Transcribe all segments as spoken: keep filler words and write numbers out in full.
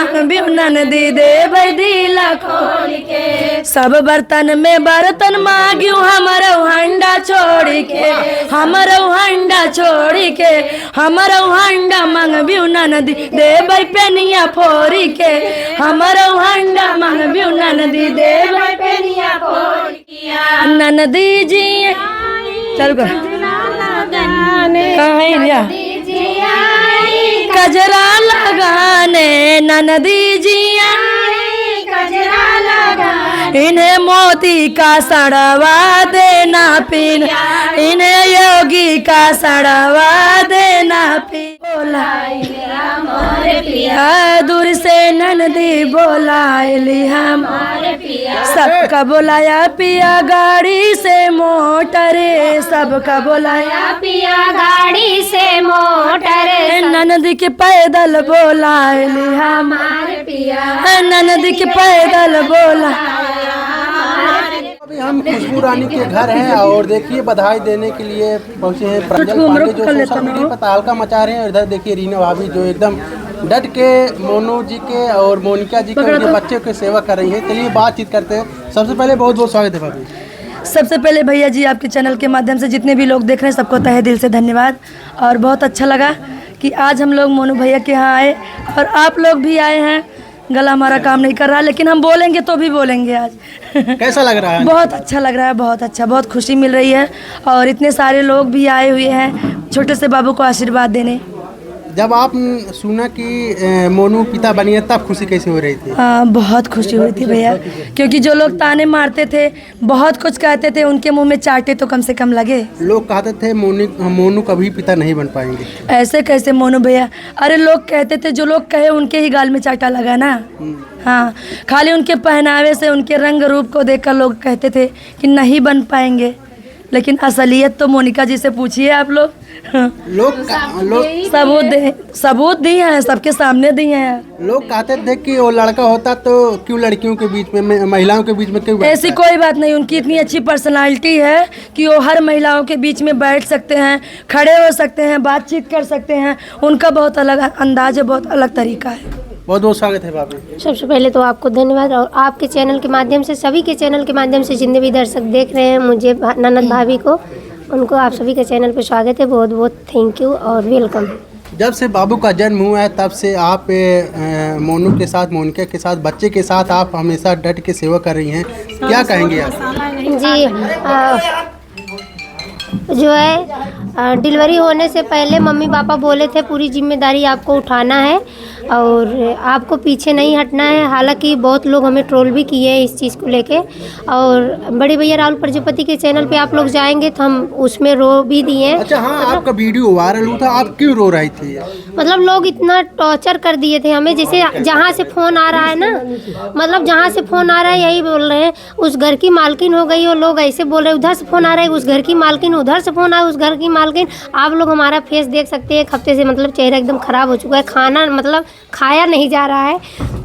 मांगब्यू ननदी देबै दिला खोल के। सब बर्तन में बर्तन मांग्यू हमरौ हंडा छोड़ के, हमरौ हंडा छोड़ के, हमरौ हंडा मांगब्यू ननदी देबै पेनिया फोड़ के, हमरौ हंडा मांगब्यू ननदी देबै पेनिया फोड़ के। ननदी जी, चल गो। कहाँ है भैया? कजरा लगाने ननदी जी आई, कजरा लगाने। इन्हें मोती का सड़वा देना पिया, इन्हें योगी का सड़वा देना पिया। बोलाइली हमारे पिया, दूर से ननदी बोलाइली हमारे पिया। सबका बोलाया पिया गाड़ी से मोटर, सबका बोलाया पिया गाड़ी से मोटर। ननदी के पैदल बोलाइली हमारे पिया, ननदी के पैदल बोला। अभी हम खुशबू रानी के घर हैं और देखिए, बधाई देने के लिए पहुंचे हैं प्रांजल पांडे, जो सोशल मीडिया पर तहलका मचा रहे हैं। इधर देखिए, रीना भाभी जो एकदम डट के मोनू जी के और मोनिका जी के, उनके बच्चों की सेवा कर रही हैं। चलिए, बातचीत करते हैं। सबसे पहले बहुत बहुत स्वागत है भाभी। सबसे पहले भैया जी, आपके चैनल के माध्यम से जितने भी लोग देख रहे हैं, सबको तहे दिल से धन्यवाद। और बहुत अच्छा लगा कि आज हम लोग मोनू भैया के यहाँ आए और आप लोग भी आए हैं। गला हमारा काम नहीं कर रहा, लेकिन हम बोलेंगे तो भी बोलेंगे आज। कैसा लग रहा है? बहुत अच्छा लग रहा है, बहुत अच्छा, बहुत खुशी मिल रही है। और इतने सारे लोग भी आए हुए हैं छोटे से बाबू को आशीर्वाद देने। जब आप सुना कि, ए, मोनू पिता बनिए, तब खुशी कैसे हो रही थी? हाँ, बहुत खुशी हुई थी भैया, क्योंकि जो लोग ताने मारते थे, बहुत कुछ कहते थे, उनके मुंह में चाटे तो कम से कम लगे। लोग कहते थे, "मोनी-, मोनू कभी पिता नहीं बन पाएंगे।" ऐसे कैसे मोनू भैया? अरे, लोग कहते थे, जो लोग कहे, उनके ही गाल में चाटा लगा ना। हम्म। हाँ, खाली उनके पहनावे से, उनके रंग रूप को देखकर लोग कहते थे कि नहीं बन पाएंगे, लेकिन असलियत तो मोनिका जी से पूछिए आप लोग। लोग का-, लोग सबूत दे, सबूत दी हैं, सबके सामने दी हैं। लोग कहते थे कि वो लड़का होता तो क्यों लड़कियों के बीच में, में, महिलाओं के बीच में क्यों बैठता ऐसी है? कोई बात नहीं, उनकी इतनी अच्छी पर्सनालिटी है कि वो हर महिलाओं के बीच में बैठ सकते हैं, खड़े हो सकते हैं, बातचीत कर सकते हैं। उनका बहुत अलग अंदाज है, बहुत अलग तरीका है। बहुत बहुत स्वागत है भाभी। सबसे पहले तो आपको धन्यवाद और आपके चैनल के माध्यम से, सभी के चैनल के माध्यम से जितने भी दर्शक देख रहे हैं मुझे, भा-, ननद भाभी को, उनको आप सभी के चैनल पे स्वागत है। बहुत बहुत thank you और welcome। जब से बाबू का जन्म हुआ है, तब से आप, ए, अ, मोनू के साथ, मोनिका के साथ, बच्चे के साथ आप हमेशा डट के सेवा कर रही हैं, क्या कहेंगे आप? जी, अ, जो है, अ, डिलीवरी होने से पहले मम्मी पापा बोले थे, "पूरी जिम्मेदारी आपको उठाना है और आपको पीछे नहीं हटना है।" हालांकि बहुत लोग हमें ट्रोल भी किए हैं इस चीज़ को लेके। और बड़े भैया राहुल प्रजापति के चैनल पे आप लोग जाएंगे तो हम उसमें रो भी दिए हैं। अच्छा, हाँ, मतलब आपका वीडियो वायरल हुआ था, आप क्यों रो रही थी? मतलब लोग इतना टॉर्चर कर दिए थे हमें, जैसे जहाँ से फ़ोन आ रहा है ना, मतलब जहाँ से फ़ोन आ रहा है यही बोल रहे हैं, "उस घर की मालकिन हो गई हो।" लोग ऐसे बोल रहे हैं, उधर से फ़ोन आ रहा है, "उस घर की मालकिन", उधर से फ़ोन आया, "उस घर की मालकिन।" आप लोग हमारा फेस देख सकते हैं, एक हफ्ते से मतलब चेहरा एकदम ख़राब हो चुका है, खाना मतलब खाया नहीं जा रहा है।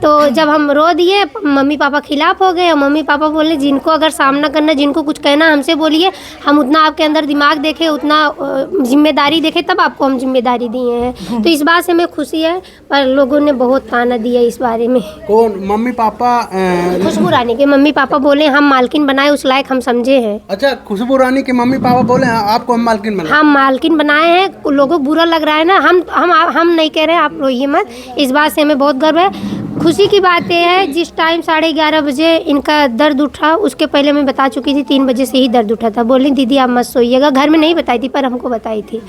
तो जब हम रो दिए, मम्मी पापा खिलाफ हो गए और मम्मी पापा बोले, "जिनको अगर सामना करना, जिनको कुछ कहना, हमसे बोलिए, हम उतना आपके अंदर दिमाग देखें, उतना, अ, जिम्मेदारी देखें, तब आपको हम जिम्मेदारी दिए हैं।" तो इस बात से हमें खुशी है, पर लोगों ने बहुत ताना दिया इस बारे में। कौन? मम्मी पापा, अ, खुशबू रानी के मम्मी पापा बोले, "हम मालकिन बनाए, उस लायक हम समझे हैं।" अच्छा, खुशबू रानी के मम्मी पापा बोले, "हाँ, आपको हम मालकिन बनाए।" हम मालकिन बनाए हैं, लोगों को बुरा लग रहा है ना, हम, हम, हम नहीं कह रहे, आप रोइए मत। इस बात से हमें बहुत गर्व है। खुशी की बात यह है, जिस टाइम साढ़े ग्यारह बजे इनका दर्द उठा, उसके पहले मैं बता चुकी थी, तीन बजे से ही दर्द उठा था। बोली, "दीदी, आप मत सोइएगा।" घर में नहीं बताई थी, पर हमको बताई थी।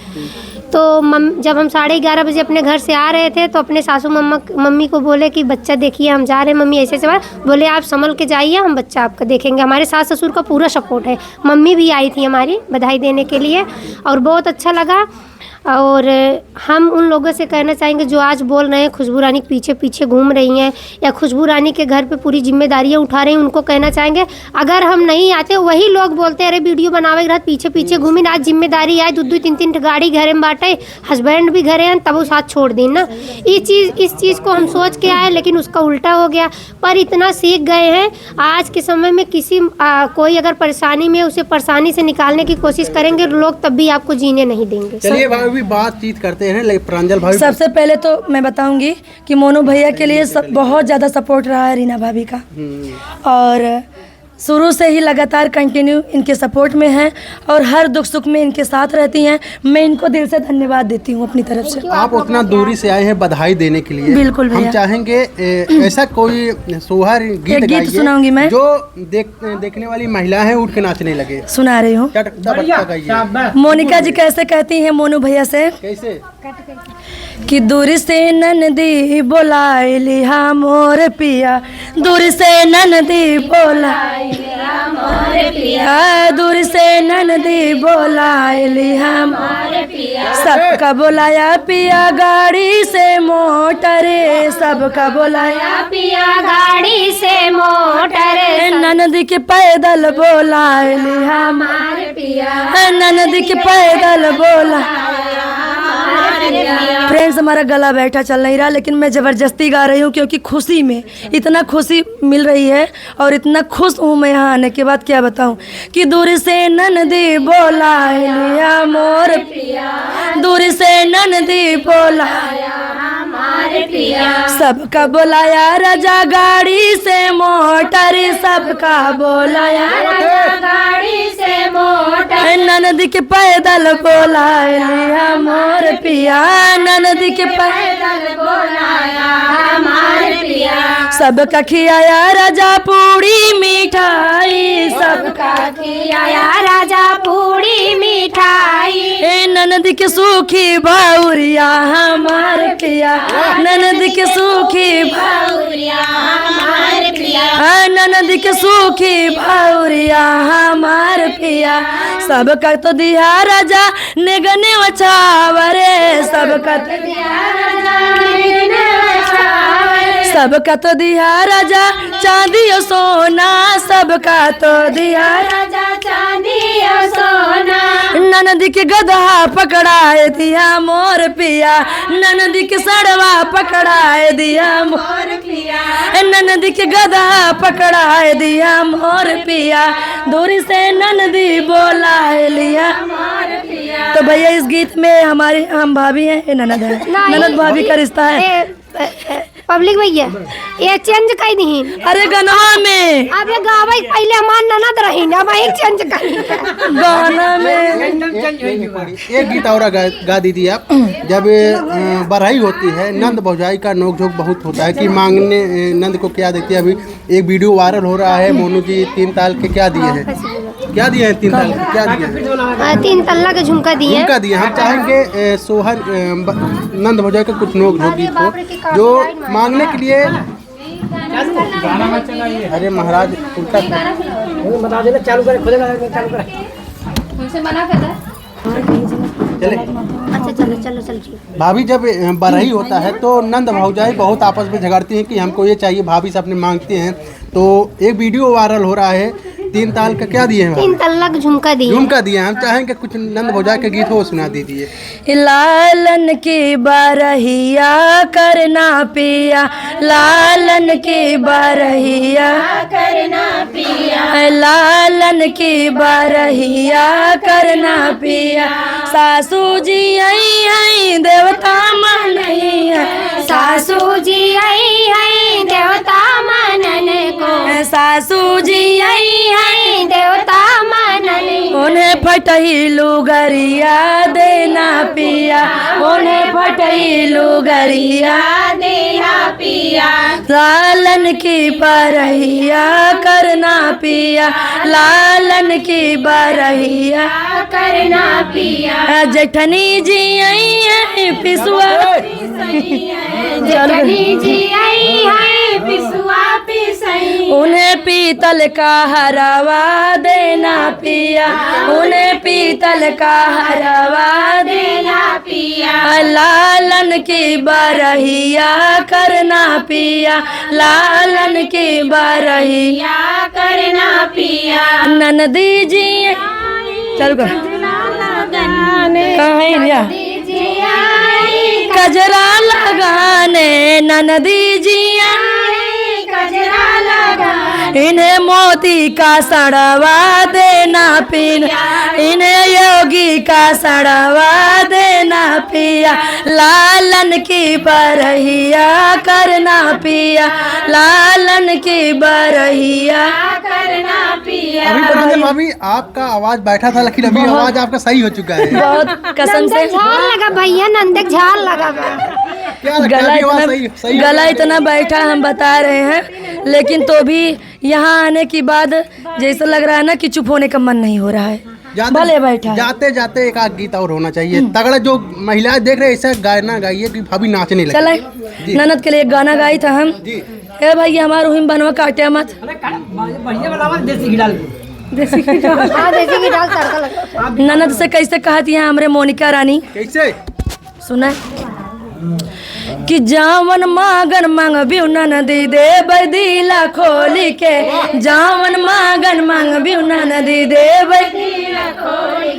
तो मम-, जब हम साढ़े ग्यारह बजे अपने घर से आ रहे थे, तो अपने सासू मम्मा, मम्मी को बोले कि, "बच्चा देखिए, हम जा रहे हैं मम्मी, ऐसे ऐसे बात।" बोले, "आप संभल के जाइए, हम बच्चा आपका देखेंगे।" हमारे सास ससुर का पूरा सपोर्ट है। मम्मी भी आई थी हमारी बधाई देने के लिए और बहुत अच्छा लगा। और हम उन लोगों से कहना चाहेंगे जो आज बोल रहे हैं, खुशबू रानी के पीछे पीछे घूम रही हैं या खुशबू रानी के घर पे पूरी जिम्मेदारियां उठा रही हैं, उनको कहना चाहेंगे, अगर हम नहीं आते, वही लोग बोलते, "अरे, वीडियो बनावे के रहत पीछे पीछे घूमिन, आज जिम्मेदारी आए, दू दू तीन तीन ठे गाड़ी घरे में बाटे, हस्बैंड भी घरे हैं, तब वो साथ छोड़ दीन ना।" ये चीज़, इस चीज़ को हम सोच के आए, लेकिन उसका उल्टा हो गया। पर इतना सीख गए हैं, आज के समय में किसी, आ, कोई अगर परेशानी में, उसे परेशानी से निकालने की कोशिश करेंगे लोग, तब भी आपको जीने नहीं देंगे। चलिए भाभी, बातचीत करते हैं, लेकिन प्रांजल भाई सबसे पहले तो मैं बताऊंगी कि मोनू भैया के लिए सब, बहुत ज़्यादा सपोर्ट रहा है रीना भाभी का। हम्म। और शुरू से ही लगातार कंटिन्यू इनके सपोर्ट में हैं और हर दुख सुख में इनके साथ रहती हैं। मैं इनको दिल से धन्यवाद देती हूँ अपनी तरफ से। आप उतना दूरी से आए हैं बधाई देने के लिए। बिल्कुल हम भैया। चाहेंगे, ए, ऐसा कोई सोहर गीत एक गीत गाइए सुनाऊंगी मैं। जो देख, देखने वाली महिला है उठ के नाचने लगे। सुना रही हूँ। चटकता बटकता गाइए। मोनिका जी कैसे कहती हैं मोनू भैया से? कैसे? कि दूर से ननदी बोलाइली हा मोर पिया, दूर से ननदी बोलाइली हा मोर पिया, दूर से ननदी बोलाइली हा मोर पिया। सबका बोलाया पिया गाड़ी से मोटर, सबका बोलाया पिया गाड़ी से मोटर। ननदी के पैदल बोलाइली हा मोर पिया, ननदी के पैदल बोला। फ्रेंड्स, हमारा गला बैठा चल नहीं रहा, लेकिन मैं ज़बरदस्ती गा रही हूँ क्योंकि खुशी में इतना खुशी मिल रही है और इतना खुश हूँ मैं यहाँ आने के बाद, क्या बताऊँ। कि दूर से ननदी बोलाइली हा मोर पिया, दूर से ननदी बोला। सबका बोलाया राजा गाड़ी से मोटर, सबका बोलाया राजा गाड़ी से मोटर। ननदी के पैदल बोलाइली हा मोर पिया, ननदी के पैदल बोलाया हा मोर पिया। सबका खियाया राजा पूड़ी मिठाई, सबका खियाया राजा पूड़ी मिठाई। ए ननद के सूखी भौरिया हमार पिया, ननद के सूखी भौरिया हमार पिया। आ, ननद के सूखी भौरिया हमार पिया। सबका तो दिया राजा नेगने वछावरे, सबका तो दिया राजा नेगने वछावरे। सबका तो दिया राजा चांदी और सोना, सबका तो दिया राजा चांदी और सोना। ननद के गदहा पकड़ाए दिया मोर पिया, ननद के सड़वा पकड़ाए दिया मोर पिया। ननद के गदहा पकड़ाए दिया मोर पिया, दूर से ननदी बोलाए लिया मोर पिया। तो भैया, इस गीत में हमारी हम भाभी हैं, ये ननद है, नहीं, ननद भाभी का रिश्ता है। ए, ए, ए, पब्लिक भैया, ये चेंज कई दीहिन। अरे गनवा में। अब ये गावे के पहले हमार ननद रही ना, अब ये चेंज कई। गाना में। एक, एक, एक, एक गीत और गा, गा दीजिए आप। जब, अ, बरही होती है, नंद भौजाई का नोकझोंक बहुत होता है कि मांगने, अ, नंद को क्या देती है। अभी एक वीडियो वायरल हो रहा है, मोनू जी तीन ताल के क्या दिए हैं? क्या दिए हैं तीन ताल के? क्या दिए हैं? आ, तीन तल्ला के झुमका दिए। झुमका दिए। हम चाहेंगे, ए, सोहर, ए, ब-, नंद भौजाई का कुछ नोकझोंक गीत हो, जो मांगने के लिए। अरे महाराज, उल्टा। बता देना, चालू करे, खुलेगा, चालू करे। उनसे मना कर दे। चले। अच्छा, चलो, चलो, चलो, ठीक। भाभी, जब, अ, बरही होता है तो नंद भौजाई बहुत आपस में झगड़ती हैं कि हमको ये चाहिए, भाभी से अपने मांगते हैं। तो एक वीडियो वायरल हो रहा है, तीन ताल का क्या दिए हैं भाभी? तीन तल्ला का झुमका दिए। झुमका दिए। हम चाहेंगे कुछ नंद भौजाई के गीत हो, सुना दीजिए। लालन की बरहिया करना पिया, लालन की बरहिया करना पिया। लालन की बरहिया करना पिया। सासू जी आई हैं, देवता मनई हैं। सासू जी आई हैं, देवता मनन को। सासू जी आई हैं, देवता मनन को। उन्हें फटही लुगरिया देना पिया, उन्हें फटही लुगरिया देना पिया। लालन की बरहिया करना पिया, लालन की बरहिया करना पिया। जेठनी जी आई हैं पिसुआ। जेठनी जी आई हैं पिसुआ पिसई। उन्हें पीतल का हरवा देना पिया, उन्हें पीतल का हरवा देना पिया। लालन की बरहिया करना पिया, लालन की बरहिया करना पिया। ननदी जी, चालू कर। कहाँ है भैया? ननदी जी आई। कजरा लगाने ननदी जी आई। कजरा लगा इन्हें मोदी का सड़वा देना पिया, इन्हें योगी का सड़वा देना पिया, लालन की बरहिया करना पिया, लालन की बरहिया करना पिया। अभी प्रांजल भाभी, आपका आवाज बैठा था, लेकिन अभी बहुत आवाज आपका सही हो चुका है। बहुत कसम से। नंदक झार लगा भैया, नंदक झार लगा बा। क्या लगता है, गला अभी आवाज इतना, सही, सही हो गला गया? इतना बैठा, हम बता रहे हैं, लेकिन तो भी यहाँ आने के बाद जैसा लग रहा है ना कि चुप होने का मन नहीं हो रहा है। जाते, भले बैठा है। जाते जाते एक आध गीत और होना चाहिए। हम्म। तगड़ा, जो महिलाएं देख रहे हैं, ऐसा गाना गाइए कि भाभी नाचने लगे। चले, जी। ननद के लिए एक गाना गाई था हम। जी। ए भैया, हमार उहिम बनवा काटे मत। अरे, का-, बढ़िया वाला आवाज, देसी घी डाल के। देसी घी डाल। हाँ, देसी घी डाल, तड़का लगा। ननद से कैसे कहती है हमरे मोनिका रानी? कैसे? सुना कि जावन मांगन मांगबिउ ननदी देबै दिला खोली के, जावन मांगन मांगबिउ ननदी देबै,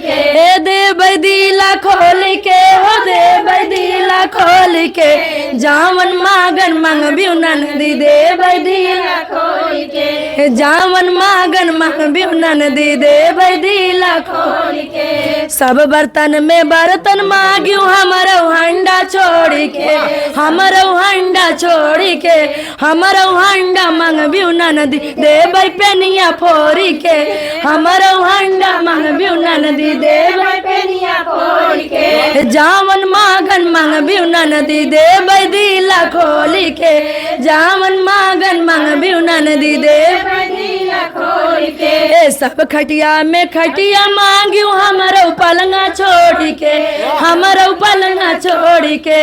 ए देबै दिला खोली के, हो देबै दिला खोली के, जावन मांगन मांगबिउ ननदी देबै दिला खोली के, जावन मांगन मांगबिउ ननदी देबै दिला खोली के। सब बर्तन में बर्तन मांगियो, हमरो हंडा छोड़ी के, हमरो हंडा छोड़ी के, हमरो हंडा मांगबियो ननदी, देबै पेनिया फोरी के, हमरो हंडा मांगबियो ननदी, देबै पेनिया फोरी के। जावन मांगन मांगबियो ननदी, देबै दिला खोली के, जावन मांगन मांगबियो ननदी, देबै दिला खोली के। ए सब खटिया में खटिया मांगियो, हमरो पलंगा छोड़ी के, हमरो पलंगा छोड़ी के,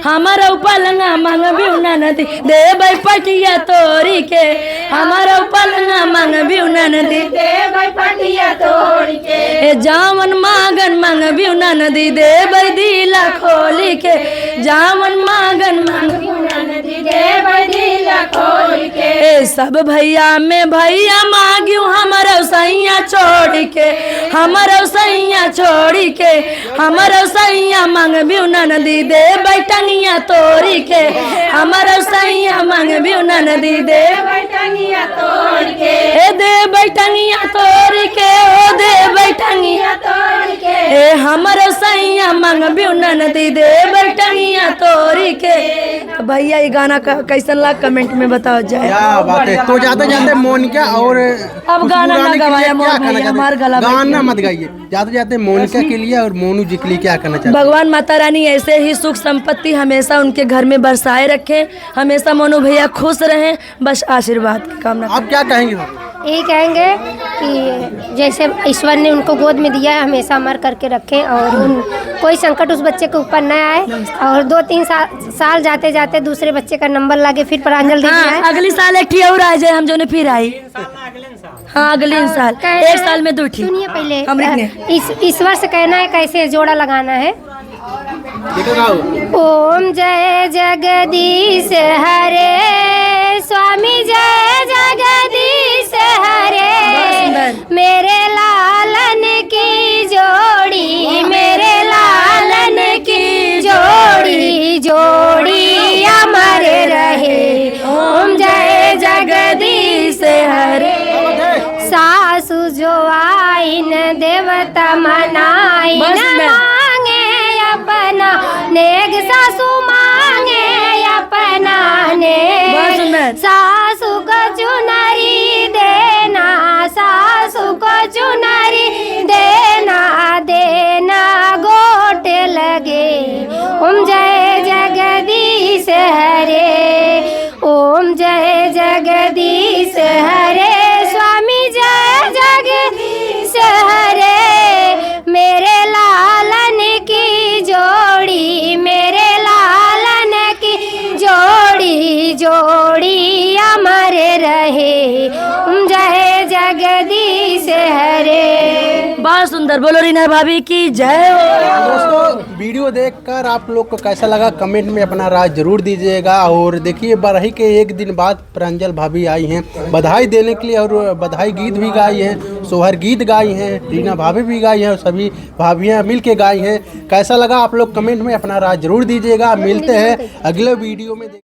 हमरो पलंगा मांगबिउ ननदी, देबै पटिया तोरी के, हमरो पलंगा मांगबिउ ननदी, देबै पटिया तोरी के। ए जावन मांगन मांगबिउ ननदी, देबै दिला खोली के, जावन मांगन मांगबिउ ननदी, देबै दिला खोली के। ए सब भैया में भैया मांगियो, हमरो सैया छोड़ी के, हमरो सैया छोड़ी के, हमरो सैया मांगबिउ ननदी, देबै टंगिया तोरी के, हमरो सैया मांगबिउ ननदी, देबै टंगिया तोरी के, ए देबै टंगिया तोरी के, ओ देबै टंगिया तोरी के, ए हमरो सैया मांगबिउ ननदी, देबै टंगिया तोरी के। तो भैया, ये गाना का, कैसन लाग, comment में बताओ जाए। क्या बात है। तो जाते जाते मोनिका और अब खुशबू गाना ना रानी के लिए गवाया क्या मोर कहना भैया, चाहते हैं? हमार गला बैठ गया। गाना मत गाइए। जाते जाते मोनिका के लिए और मोनू जी के लिए क्या कहना चाहते हैं? भगवान माता रानी ऐसे ही सुख संपत्ति हमेशा उनके घर में बरसाए रखें, हमेशा मोनू भैया खुश रहें, बस आशीर्वाद की कामना। आप क्या कहेंगे भाभी? यही कहेंगे कि जैसे ईश्वर ने उनको गोद में दिया है, हमेशा अमर करके रखें और उन, कोई संकट उस बच्चे के ऊपर न आए और दो तीन सा-, साल जाते जाते दूसरे बच्चे का नंबर लगे, फिर प्रांजल दीदी हाँ, आए। अगली साल एक ठी और आ जाए, हम जो ने फिर आई। हाँ, अगले साल। कहना एक है, साल में दो ठी। सुनिए पहले, हमरे अ, ने। इस-, ईश्वर से कहना है कैसे जोड़ा लगाना है। देखो गाओ। ओम जय जगदीश हरे, स्वामी जय जगदीश हरे। बहुत सुंदर। मेरे लालन की जोड़ी, मेरे लालन की जोड़ी, जोड़ी अमर रहे। ओम जय जगदीश हरे। सासु जो आइन देवता मनाइन, बस में। मांगे अपना नेग, सासु मांगे अपना नेग। बहुत सुंदर। सासु को चुनरी देना, सासु को चुनरी देना, देना गोट लगे। ओम जय जगदीश हरे, ओम जय जगदीश हरे, स्वामी जय जगदीश हरे। मेरे लालन की जोड़ी, मेरे लालन की जोड़ी, जोड़ी अमर रहे। ओम जय जगदीश हरे। बहुत सुंदर, बोलो रीना भाभी की जय हो। दोस्तों, video देखकर आप लोग को कैसा लगा, comment में अपना राय जरूर दीजिएगा। और देखिए, बरही के एक दिन बाद प्रांजल भाभी आई हैं बधाई देने के लिए, और बधाई गीत भी गाई हैं, सोहर गीत गाई हैं, रीना भाभी भी गाई हैं, और सभी भाभियाँ मिल के गाई हैं। कैसा लगा, आप लोग comment में अपना राय जरूर दीजिएगा। मिलते हैं अगले video में।